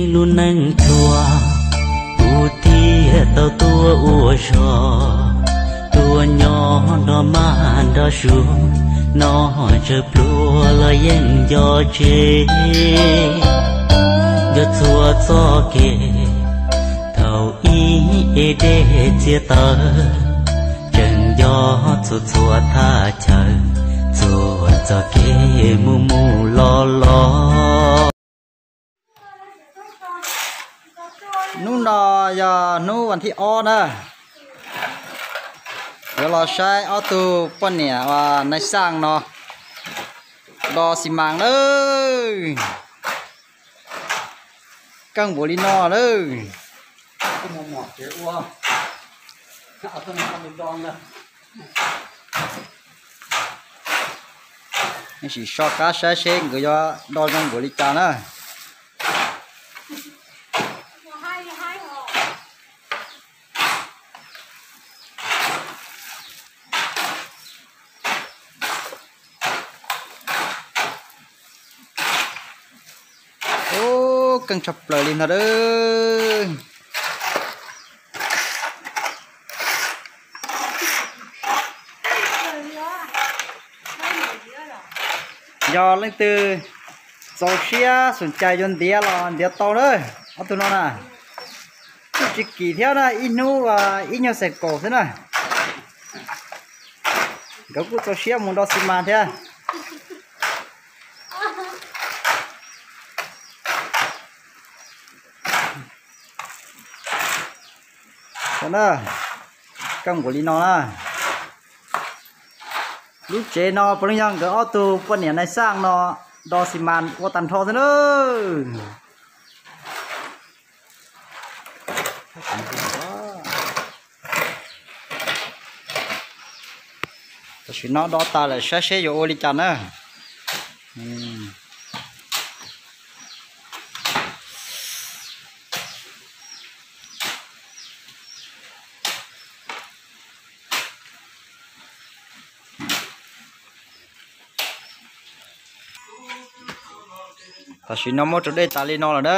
Lub neej thuam, kuv thiaj tau tuaj ua zog, tuaj nyob nrog mab nrog suav, no tsawg pluag los yeej nco tsev. Nco txhua txoj kev, thaum ib ev dej txiav taws, tseem nco txhua txhua thaj chaw, txhua txoj kev mus mus los los. Hnub no yog hnub vas thib ob na, yuav los saib ob tug poj niam uas Nais Xaj no do xi mas nawb. Keej npaum li no lawm. Sim soj qab saib seb nkawd yuav do zoo npaum li cas na. Ub, keej tshaj plaws li ntag. Yog leej twg txaus siab xum cai yuav ntiav los ntiav tau na. Ob tug no na, kuj tsis kim thiab na, ib hnub ib nyuag xees kaum xwb na. Nkawd kuj txaus siab mus do xi mas thiab. Keej npaum li no na. Lub tsev no puav leej yog nkawd ob tug poj niam Nais Xaj no do xi mas ua tag nrho xwb na. Tam sim no do tas lawm, saib seb yuav ua li cas na. Tam sim no muab rau dej tas li no lawm na.